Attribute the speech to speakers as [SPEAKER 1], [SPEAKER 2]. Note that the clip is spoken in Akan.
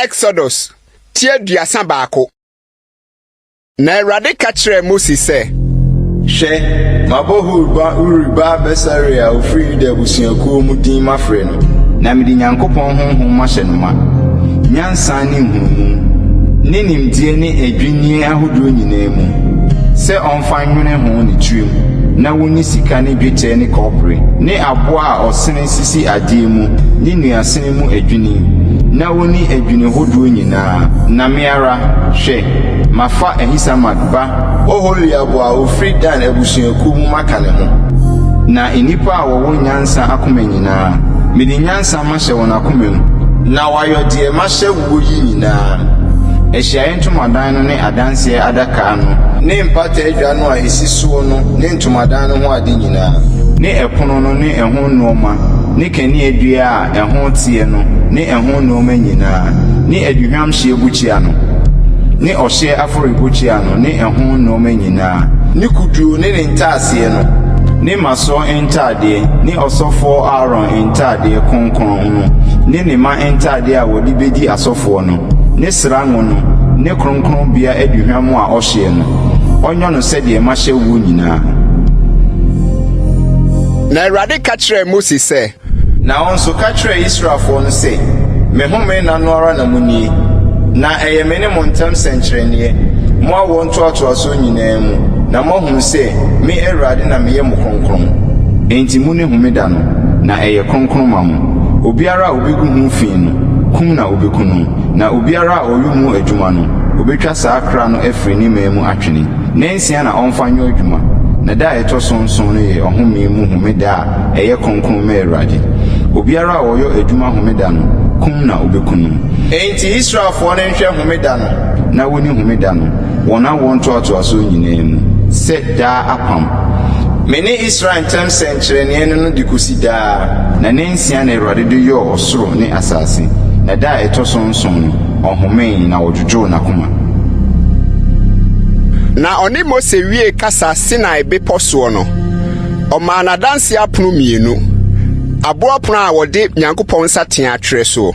[SPEAKER 1] Exodus ti 31. Na Awurade ka kyerɛɛ Mose sɛ.
[SPEAKER 2] Hwɛ, mabɔ Hur ba Uri ba Besaleel a ɔfiri Yuda abusuakuo mu din mafrɛ no. Na mede Nyankopɔn honhom mahyɛ no ma, nyansa ne nhunumu, ne nimdeɛ ne adwinnie ahodoɔ nyinaa mu, sɛ ɔmfa nnwene ho ne tirim, na wɔnyi sika ne dwetɛ ne kɔbere, ne aboɔ a ɔsene sisi adeɛ mu ne nnuasene mu adwini, na wɔnni adwini hodoɔ nyinaa. Na me ara, hwɛ, mafa Ahisamak ba Oholiab a ɔfiri Dan abusuakuo mu maka ne ho. Na nnipa a wɔwɔ nyansa akoma nyinaa, mede nyansa mahyɛ wɔn akoma mu, na wɔayɔ deɛ mahyɛ woɔ yi nyinaa. Ahyiaeɛ ntomadan no ne adanseɛ adaka no. Ne mpata adwa no a ɛsi soɔ no ne ntomadan no ho ade nyinaa. Ne ɛpono no ne ɛho nnoɔma ne kaneadua a ɛho teɛ no ne ɛho nnoɔma nyinaa, ne aduhwam hyeɛbukyia no, ne ɔhyeɛ afɔrebukyia no ne ɛho nnoɔma nyinaa. Ne kuduo ne ne ntaaseɛ no. Ne mmasoɔ ntadeɛ, ne ɔsɔfoɔ Aaron ntadeɛ kronkron no, ne ne mma ntadeɛ a wɔde bɛdi asɔfoɔ no, ne sra ngo no, ne kronkronbea aduhwam a ɔhyeɛ no, ɔnyɔ no sɛdeɛ mahyɛ woɔ nyinaa.
[SPEAKER 1] Na Awurade ka kyerɛɛ Mose sɛ.
[SPEAKER 2] Na wo nso, ka kyerɛ Israelfoɔ no sɛ, 'Me home nna no ara na monnie, na ɛyɛ me ne mo ntam nsɛnkyerɛnneɛ, mo awoɔ ntoatoasoɔ nyinaa mu, na moahunu sɛ me Awurade na meyɛ mo kronkron. Enti monni homeda no, na ɛyɛ kronkron ma mo. Obiara a ɔbɛgu ho fi no, kum na wɔbɛku no, na obiara a ɔyɔ mu adwuma no, wɔbɛtwa saa kra no afiri ne man mu atwene. Nnansia na ɔmfa nyɔ adwuma, na da a ɛtɔ so nson no yɛ ɔhome mu homeda a ɛyɛ kronkron ma Awurade. Obiara a ɔyɔ adwuma homeda no, kum na wɔbɛku no. Enti Israelfoɔ no nhwɛ homeda no, na wɔnni homeda no, wɔn awoɔ ntoatoasoɔ nyinaa mu, sɛ daa apam. Me ne Israel ntam sɛnkyerɛnneɛ ne no de kɔsi daa. Na nnansia na Awurade de yɔɔ ɔsoro ne asase, na da a ɛtɔ so nson no, ɔhomee na ɔdwodwoo n'akoma.
[SPEAKER 1] Na ɔne Mose wiee kasa Sinai Bepɔ soɔ no, ɔmaa no adanseɛ apono mmienu, aboɔ apono a wɔde Nyankopɔn nsateaa atwerɛ soɔ.